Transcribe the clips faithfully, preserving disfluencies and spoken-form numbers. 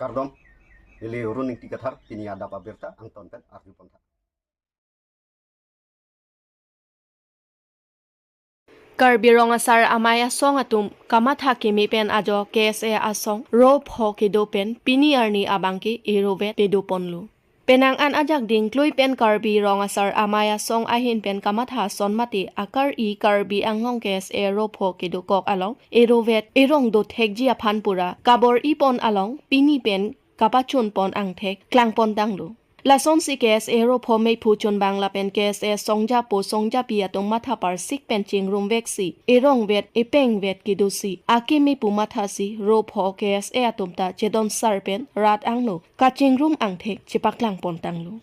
Kardom, neli Arun Ingti Kathar, pini adap abirta angton pen arju pontha. Karbi Rong Asar Amei Asong atum kamatha keme pen ajo K S A asong ro pho kedo pen pini arni abangke erovet pedo ponlo. Penang an ajak dingklui pen Karbi Rong Asar Amei Asong ahin pen kamatha ason mate akar-i Karbi Anglong K S A ro pho kedokok along erovet erong dothekji aphan pura kabor-i pon along pini pen kapachun pon angthek klang pon tanglo. Lasonsi K S A ro pho meiphu chunbang lapen K S A songjapo songjapi atum matha parsik pen chingrum veksi erongvet epengvet kedosi akeme pu mathasi ro pho K S A atum ta chedon sar pen rat angno kachingrum angthek chepaklang pon tanglo.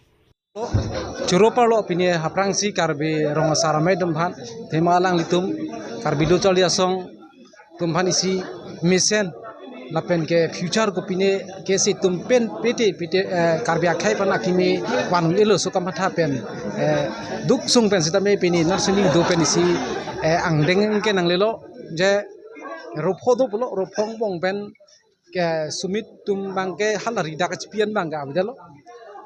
Choro parlo pine aphrangsi Karbi Rong Asar Amei atum aphan, athema alanglitum Karbi Lo Charli Asong atum aphan isi mesen lapen ke future ko pine K S A atum pen pete pete, eh, Karbi akhei aphan akeme van-un-elo laso kamatha pen, eh, duk sung pen sitame pine nar sining do pen isi, eh, angdeng ke nanglelo je ro pho do pulo, ro pho angbong pen ke Sumit atum abangke hala ridak kachipi an abangke avedetlo.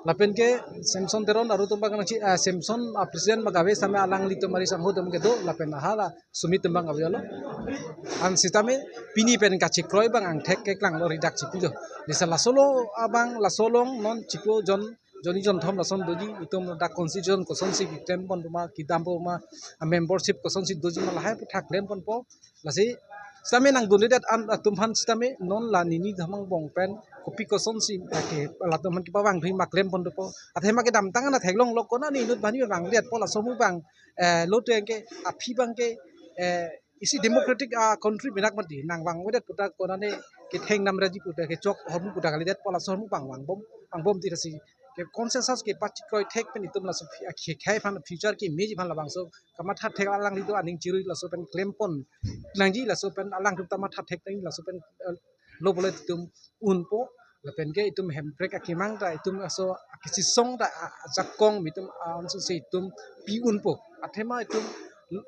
Lapen ke Samson Teron aru atum abang nangchi, ah, Samson, ah, president abang ave sitame alanglitum ari sangho atum kedo lapen hala Sumit atum abang avedetlo. An sitame pini pen kachekroi abang angthek keklanglo, ridak chipilo. Lasi laso along abang laso along non chiklo jon, jonni jonthom lason doji, itum dak constitution kosonsi keklem pon doma, kedam pon ma, ah, membership kosonsi doji ma lahai aphuthak klem ponpo. Lasi sitame nangdundedet an atum aphan sitame non la nini dam angbong pen kopi kosonsi, eh, ke latum aphan kepavang thuji ma klem pon dopo. Athema kedamtang an theklonglo, konane inut abang ni vangledetpo, laso ahormu abang, eh, lotu ke aphi abangke, eh, isi democratic, ah, country binak mati nangvangvedet pu ta konane ketheng namreji pu ta kechok ahormu pu ta kalidetpo, laso ahormu abang vangbom vangbom ti lasi ke consensus kepachekroi thek pen itum laso phi-, ah, ke khei aphan future kemeji aphan labangso kamatha thek alanglitum aning chirui laso pen klem pon nangji, laso pen alangtum ta matha thek nangji, laso pen, eh, lo pulote itum unpo lapen ke itum hemprek akemang ta itum laso akesisong ta, ah, ajakong itum, ah, ansi se itum pi unpo. Athema itum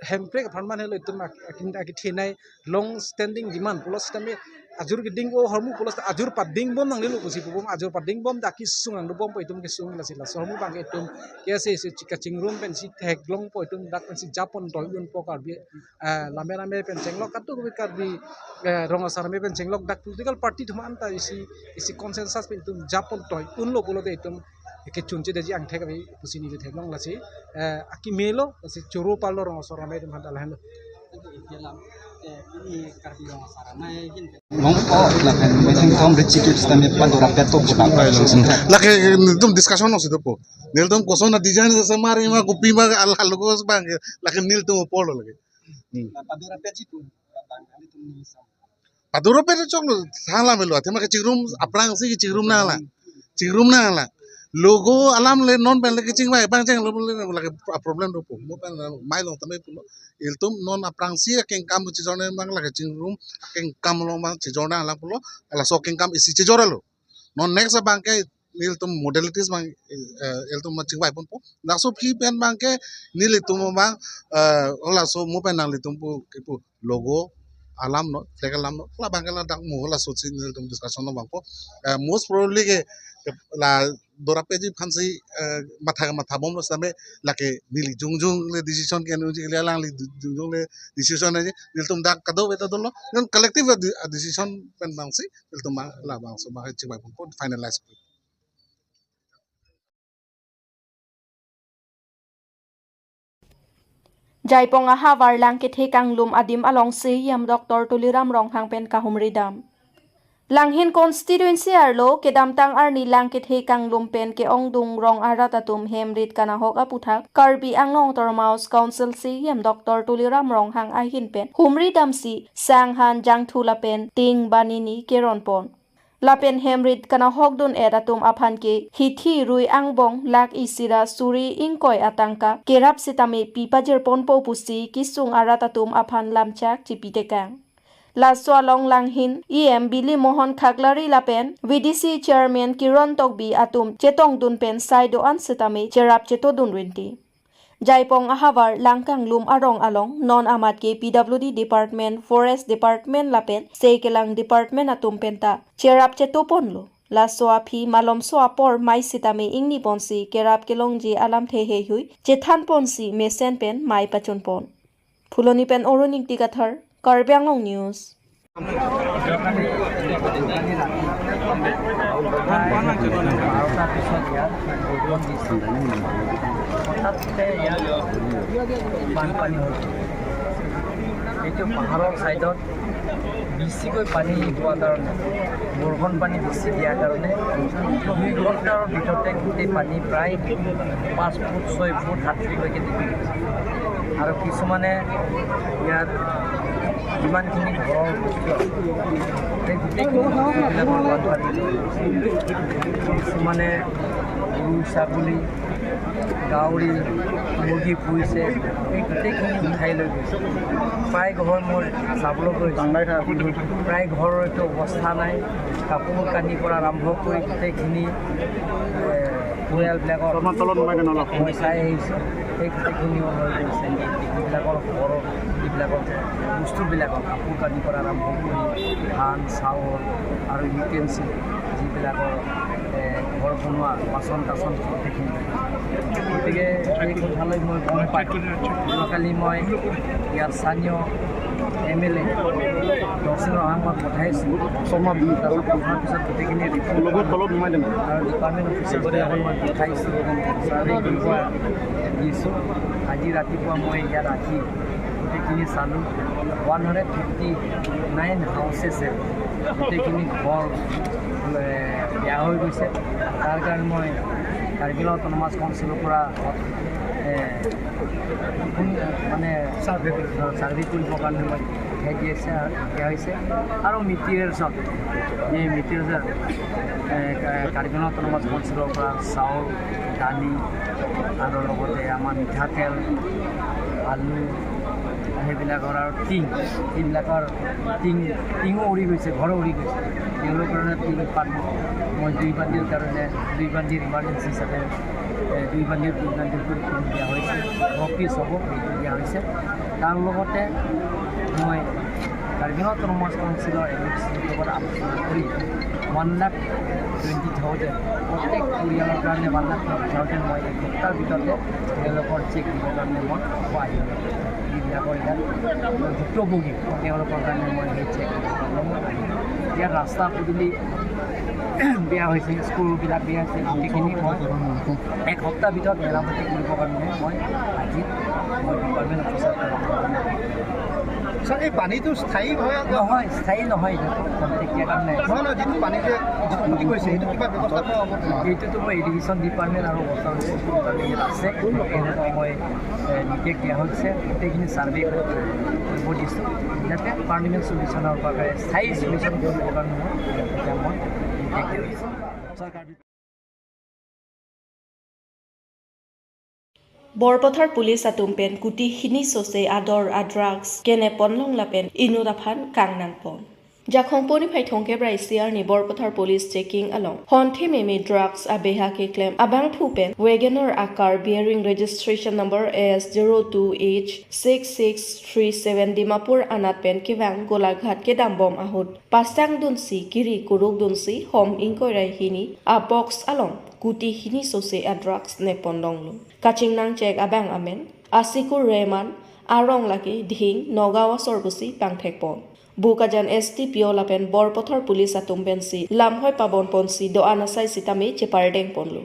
hemprek aphan man helo itum ak-, akin akethenei long standing demand pulo sitame ajur kedingpo ahormu pulo sita ajur padingbom nanglelo pusi pubom, ajur padingbom ta kesung nangdobompo itum kesung, lasi laso ahormu abangke itum K S A si chika chingrum pensi theklongpo itum dak pensi japon toi unpo Karbi, eh, lame lame pen chenglok katu Karbi, eh, Rong Asar Amei pen chenglok dak political party atum anta isi isi consensus pen itum japon toi unlo pulote itum kechunche deji angthek ave pusi neli theklong, lasi, eh, akemelo, lasi choro parlo Rong Asar Amei atum aphan ta lahenlo. Long ko lapen meeting tom richikit sitame padorapet to puna. Lake nelitum discussion lo si dopo. Nelitum koson a design semar ima kopi ma al hal ko bang. Lake nelitum apor lo lake. Hmm. Padorapet choklo, sanglamelo, athema kechingrum, aphrangsi kechingrum nanglang. Chingrum nanglang. Logo alam le non pen le kechingvai, pangcheng lo le lake a problem dopo. Mo pen mai long tame pulo. Ilitum non aphrangsi akengkam chejor nang abang lake chingrum, akengkam along abang chejor nanglang pulo. Laso akengkam isi chejorlo. Non next abangke nelitum modalities abang, eh, ilitum ma chingvai ponpo. Laso aphi pen abangke nelitum abang, eh, laso mo pen nanglitum pu, kipu logo alam no, flag alam no, labangke ladak mo laso si nelitum discussion lo abangpo. Eh, most probably ke, ke la dorapetji aphansi, eh, matha mathabomlo sitame lake neli jongjong le decision ke neli alangli jongjong le decision aje nelitum dak kadokave ta dolo. Non collective de-, decision pen abangsi nelitum abang labangso abang chingvai ponpo, finalize. Jaipong ahavar Langkethe Kanglum adim along C E M Doctor Tuliram Ronghang pen kahumri dam. Langhin constituency arlo kedamtang arni Langkethe Kanglum pen ke-ongdung rong arat atum hem rit kanahok aputhak Karbi Anglong Autonomous Council C E M Doctor Tuliram Ronghang ahin pen humri damsi sanghan jangthu lapen ting banini keron pon. Lapen hem rit kanahok dun-et atum aphan ke hithi rui angbong lakh isi ra suri ingkoi atangka kerap sitame pi pajir ponpo pusi kesung arat atum aphan lamchak chipitekang. Laso along langhin E M Bili Mohan Khaklari lapen V D C Chairman Kiron Tokbi atum chetongdun pen sai do-an sitame cherap chetodun rinti. Jaipong ahavar Langkanglum arong along non amat ke P W D Department, Forest Department lapen sei kelang department atum penta cherap cheto ponlo. Laso aphi malomso apor mei sitame ingni ponsi kerap kelongji alamthe heihui chethan ponsi mesen pen mei pachun pon. Phuloni pen Arun Ingti Kathar, Karbi Anglong News. হঠাৎতে ইয়াত বানপানী হ'ল। এইটো পাহাৰৰ ছাইডত বেছিকৈ পানী পোৱাৰ কাৰণে, বৰষুণ পানী বেছি দিয়াৰ কাৰণে দুই ঘণ্টাৰ ভিতৰতে গোটেই পানী প্ৰায় পাঁচ ফুট, ছয় ফুট, সাত ফুটলৈকে ডুবি গৈছে। আৰু কিছুমানে ইয়াত যিমানখিনি ঘৰৰ বস্তু আছে, সেই গোটেইখিনি বস্তুবিলাকৰ বানপানী। কিছুমানে গৰু, ছাগলী, গাহৰি, মুৰ্গী পুহিছে, এই গোটেইখিনি উঠাই লৈ গৈছে। প্ৰায় ঘৰ মই চাবলৈ গৈছোঁ, প্ৰায় ঘৰৰ একো অৱস্থা নাই। কাপোৰ কানিৰ পৰা আৰম্ভ কৰি গোটেইখিনি, এ, পৰিয়ালবিলাকৰ তলত নমাই কেনে অলপ মই চাই আহিছোঁ। সেই গোটেইখিনিও লৈ গৈছে। যিবিলাকৰ ঘৰৰ, যিবিলাকৰ বস্তুবিলাকৰ, কাপোৰ কানিৰ পৰা আৰম্ভ কৰি ধান, চাউল আৰু ইউটেনচিল, যিবিলাকৰ, এ, ঘৰ বনোৱা বাচন তাচন, গোটেইখিনি। গতিকে এই কথালৈ মই গম পাই, যোৱাকালি মই ইয়াৰ স্থানীয় এম এল এ দৰ্শন ৰহাংক মই পঠাইছোঁ। শৰ্মা বিল। তাৰপিছত পঠাৰ পিছত গোটেইখিনি ৰিপৰ্ট পালোঁ। তলত নমাই দিম। আৰু ডিপাৰ্টমেণ্ট অফিচাৰবিলাকক মই পঠাইছোঁ, ছাৰ্ভে কৰিব দিছোঁ। আজি ৰাতিপুৱা মই ইয়াত আহি গোটেইখিনি চালোঁ। ওৱান হাণ্ড্ৰেড ফিফটি নাইন হাউচেছে, গোটেইখিনি ঘৰ, এ, বেয়া হৈ গৈছে। তাৰ কাৰণে মই কাৰ্বি আংলং অট'নমাছ কাউন্সিলৰ পৰা, এ, কোন, মানে, ছাৰ্ভে, ছাৰ্ভে কৰিবৰ কাৰণে মই পঠিয়াই দিয়া হৈছে, দিয়া হৈছে। আৰু মেটেৰিয়েলছত, এই মেটেৰিয়েলছত, এ, কা-, কাৰ্বি আংলং অট'নমাছ কাউন্সিলৰ পৰা চাউল, দালি আৰু লগতে আমাৰ মিঠাতেল, আলু, সেইবিলাকৰ আৰু টিং, এইবিলাকৰ টিং, টিঙো উৰি গৈছে, ঘৰো উৰি গৈছে। তেওঁলোকৰ কাৰণে টিং পাত মই দুই বান্দিৰ কাৰণে, দুই বান্দিৰ ইমাৰ্জেঞ্চি হিচাপে, এ, দুই বান্দিৰ, দুই বান্দিৰ কৰি টিং দিয়া হৈছে, ছ পিচ হ'ব, সেইটো দিয়া হৈছে। তাৰ লগতে মই কাৰ্বি আংলং অট'নমাছ কাউন্সিলৰ এডভোকেচিৰ লগত আলোচনা কৰি ওৱান লাখ টুৱেণ্টি থাউজেণ্ড, প্ৰত্যেক পৰিয়ালৰ কাৰণে ওৱান লাখ টুৱেণ্টি থাউজেণ্ড মই এক সপ্তাহৰ ভিতৰতে তেওঁলোকৰ চেক দিবৰ কাৰণে মই আকৌ আহিম। যিবিলাকৰ ইয়াত ভুক্তভোগী, তেওঁলোকৰ কাৰণে মই সেই চেক দিবৰ কাৰণে মই আহিম। ইয়াত ৰাস্তা পদূলি বেয়া হৈছে, স্কুলবিলাক বেয়া হৈছে, গোটেইখিনি মই এক সপ্তাহ ভিতৰত মেৰামতি কৰিবৰ কাৰণে মই আজি মই ডিপাৰ্টমেণ্ট অফিচত ছাৰ, এই পানীটো স্থায়ী হয় আকৌ? নহয়, স্থায়ী নহয়, এইটো খন্তেকীয়া কাম নাই। নহয়, নহয়, যিটো পানী যে ক্ষতি কৰিছে, সেইটো কিবা ব্যৱস্থা কৰা হ'ব নেকি? এইটোতো মই ইৰিগেশ্যন ডিপাৰ্টমেণ্ট আৰু ৱাটাৰ ৰিচ'ৰ্চ ডিপাৰ্টমেণ্ট আছে, এনেকুৱা মই, এ, নিৰ্দেশ দিয়া হৈছে, গোটেইখিনি ছাৰ্ভে কৰিব দিছোঁ, যাতে পাৰ্মানেণ্ট ছলিউশ্যনৰ বাবে, স্থায়ী ছলিউশ্যন কৰিবৰ কাৰণে মই এতিয়া মই নিৰ্দেশ দিয়া হৈছে। Borpathar Police atum pen kuti hini sose ador a drugs kenepon long lapen inut aphan kangnang pon. Jakhong poni phai thongkep ra isi arni Borpathar Police checking along honthe meme drugs abeha keklem abangphu pen WagonR a car bearing registration number S zero two H six six three seven Dimapur anat pen kevang Golaghat kedam bom ahut pasang dunsi kiri kuruk dunsi hom ingkoi ra hini a box along kuti hini sose a drugs nepon longlo. Kachingnang chek abang amen Asikur Rehman, arong lake Dhing, Nagaon asor pusi pangthek pon. Bokajan S D P O lapen Borpathar Police atum pensi lamhoi pabon ponsi do-an asai sitame chepardeng ponlo.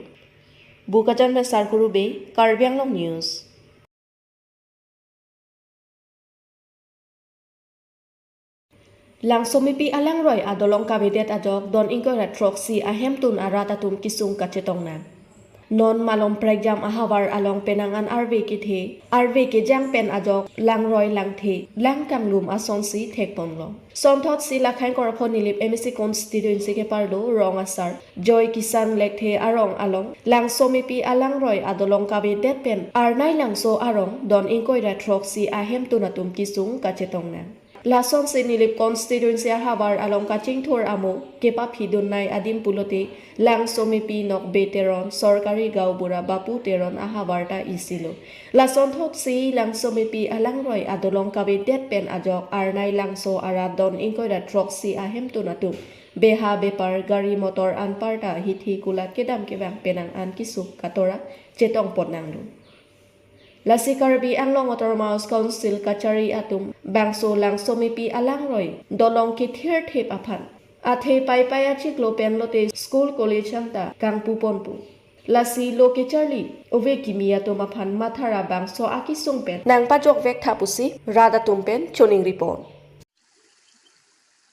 Bokajan pen Sarkuru Bey, Karbi Anglong News. Langsomepi alangroi adolong kavedet ajok don ingkoi ra throksi ahemtun arat atum kesung kachetong nang. Non malom prekjam ahavar along penang an arve kethe, arve kejang pen ajok langroi langthe, lang kanglum asonsi thekponlo. Sonthotsi Lakhaing Korapho Nilip M A C constituency keparlo rong asar Joy Kisan Lekthe arong along Langsomepi alangroi adolong kavedet pen Arnai Langso arong don ingkoi ra throksi ahemtun atum kesung kachetong nang. Lasonsi Nilip constituency ahavar along kachingthur amo kepaphidun nai adim pulote Langsomepi Nokbe Teron, Sorkari Gaonbura Bapu Teron ahavar ta isilo. Lasonthotsi Langsomepi alangroi adolong kavedet pen ajok Arnai Langso arat don ingkoi ra throksi ahemtun atum beha bepar, gari motor anparta hithi kulat kedam kevang penang an kesung katora chetongpon nanglo. Lasi Karbi Anglong Autonomous Council kachari atum bangso Langsomepi alangroi dolong kethirthip aphan athe Paipai achiklo pen lote school college anta kangpuponpo. Lasi lo kecharli ove kimi atum aphan mathara bangso akesung pen nangpajokvek tha pusi rat atum pen choningripon.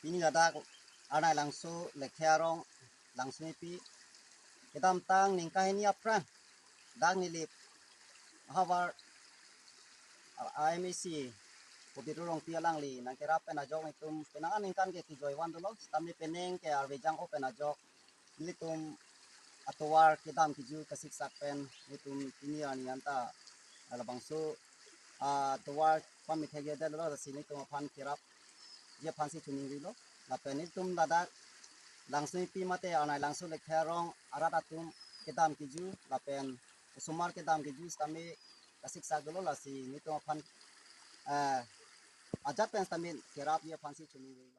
Pini ladak Arnai Langso Lekthe Arong Langsomepi kedamtang ningkan hini aphrang dak Nilip ahavar I M A C Pobitro Rongpi alangli nangkerap pen ajok nelitum penang aningkan ke kejoi van dolo, sitame penang ke arve jang-o pen ajok nelitum atovar kedam keju kasiksak pen nelitum pini arni anta labangso atovar pamethekjedet lo, lasi nelitum aphan kerapji aphansi choningrilo. Lapen nelitum ladak Langsomepi mate Arnai Langso Lekthe Arong arat atum kedam keju lapen osomar kedam keju sitame kasiksak dolo, lasi nelitum aphan eh, ajat pen sitame kerapji aphansi choningrilo.